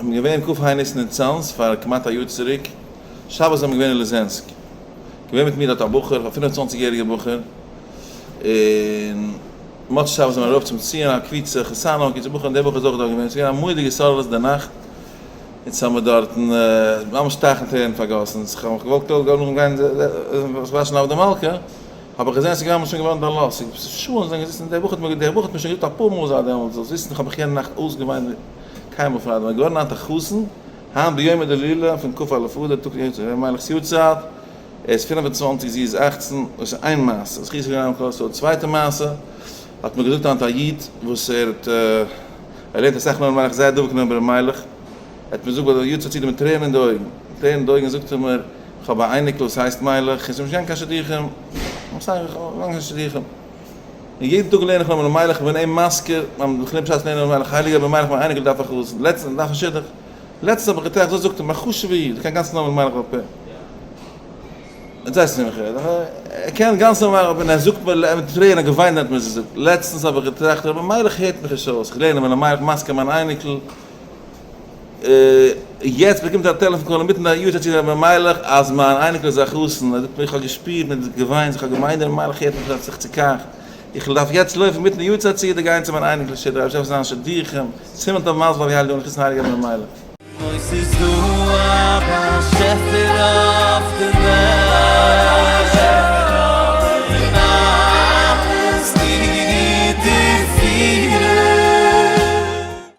כ'בין געווען כ ה ניסן אין צאנז פאר כמעט א יאר צוריק, שבת זענען מיר געווען אין ליזענסק, געווען מיט מיר דארט א בחור, א 25 יעריגער בחור, און מוצאי שבת זענען מיר ארויף צום ציון א קבוצה חתנים א קבוצה בחורים, דער בחור איז אויך דארט געווען, ס'איז געווען א מורא'דיגע התעוררות די נאכט, אונז האמיר דארטן ממש טייכן טרערן פארגאסן, כ'האב מיך געוואלט נאכדעם גיין זיך וואשן אויף די מלכה, האב איך געזען ס'איז געווען שוין געווארן דערלאזט, ס'איז שעה זענען געזיצן, דער בחור האט מיר דער בחור האט מיר שוין געזאגט אפאר מאל זייט דעמאלטס, זאלסט וויסן איך האב מיך יענע נאכט אויסגעוויינט ווי קיינמאל פאר דעם, געווארן היינט א חתן, היינט ביומא דהילולא פון כ א אדר תקנ י ר' מיילעך'ס יארצייט, ער איז 25 זי איז 18, דאס איז איין מעשה, זכותו יגן עלינו כל ישראל, צווייטע מעשה האט מיר געזאגט היינט א איד וואס ער האט ער לערנט אסאך נועם אלימלך זייער דבוק נועם ר' מיילעך, ער האט מיר געזאגט ביי די יארצייט סעודה מיט טרערן אין די אויגן, מיט טרערן אין די אויגן זאגט ער מיר, איך האב א אייניקל וואס הייסט מיילעך, און ס'איז נישט געגאנגען קיין שידוכים, קיין שידוכים, און יעדן טאג לערן איך נועם אלימלך, איך בין אים מזכיר, איך לערן בשעת נועם אלימלך, הייליגער רבי מיילעך מיין אייניקל דארף א חתן, לעצטנס דארף א שידוך, לעצטנס האב איך געטראכט, אזוי זאגט ער מיר, א חשוב'ער איד, ער קען גאנץ נועם אלימלך בעל פה. יעצט ווייס איך נישט ער קען גאנץ נועם אלימלך בעל פה, און ער זאגט מיר מיט טרערן, ער געוויינט ווען ער האט מיר עס געזאגט, לעצטנס האב איך געטראכט, רבי מיילעך הערט מיך נישט אויס, איך לערן נועם אלימלך, מזכיר מיין אייניקל, יעצט באקומט ער א טעלעפאן call אינמיטן די יארצייט צו רבי מיילעך אז מיין אייניקל איז א חתן, ער זאגט מיר איך האב געשפירט מיט געוויינט, איך האב געמיינט רבי מיילעך הערט מיך האט זיך צוקאכט, איך דארף יעצט לויפן אינמיטן די יארצייט צו אדער גיין צו מיין אייניקל שידוך, אפשר זיין שידוכים, סימן טוב מזל טוב יהיו לנו חתן הייליגער רבי מיילעך. אוי ס'איז דא א.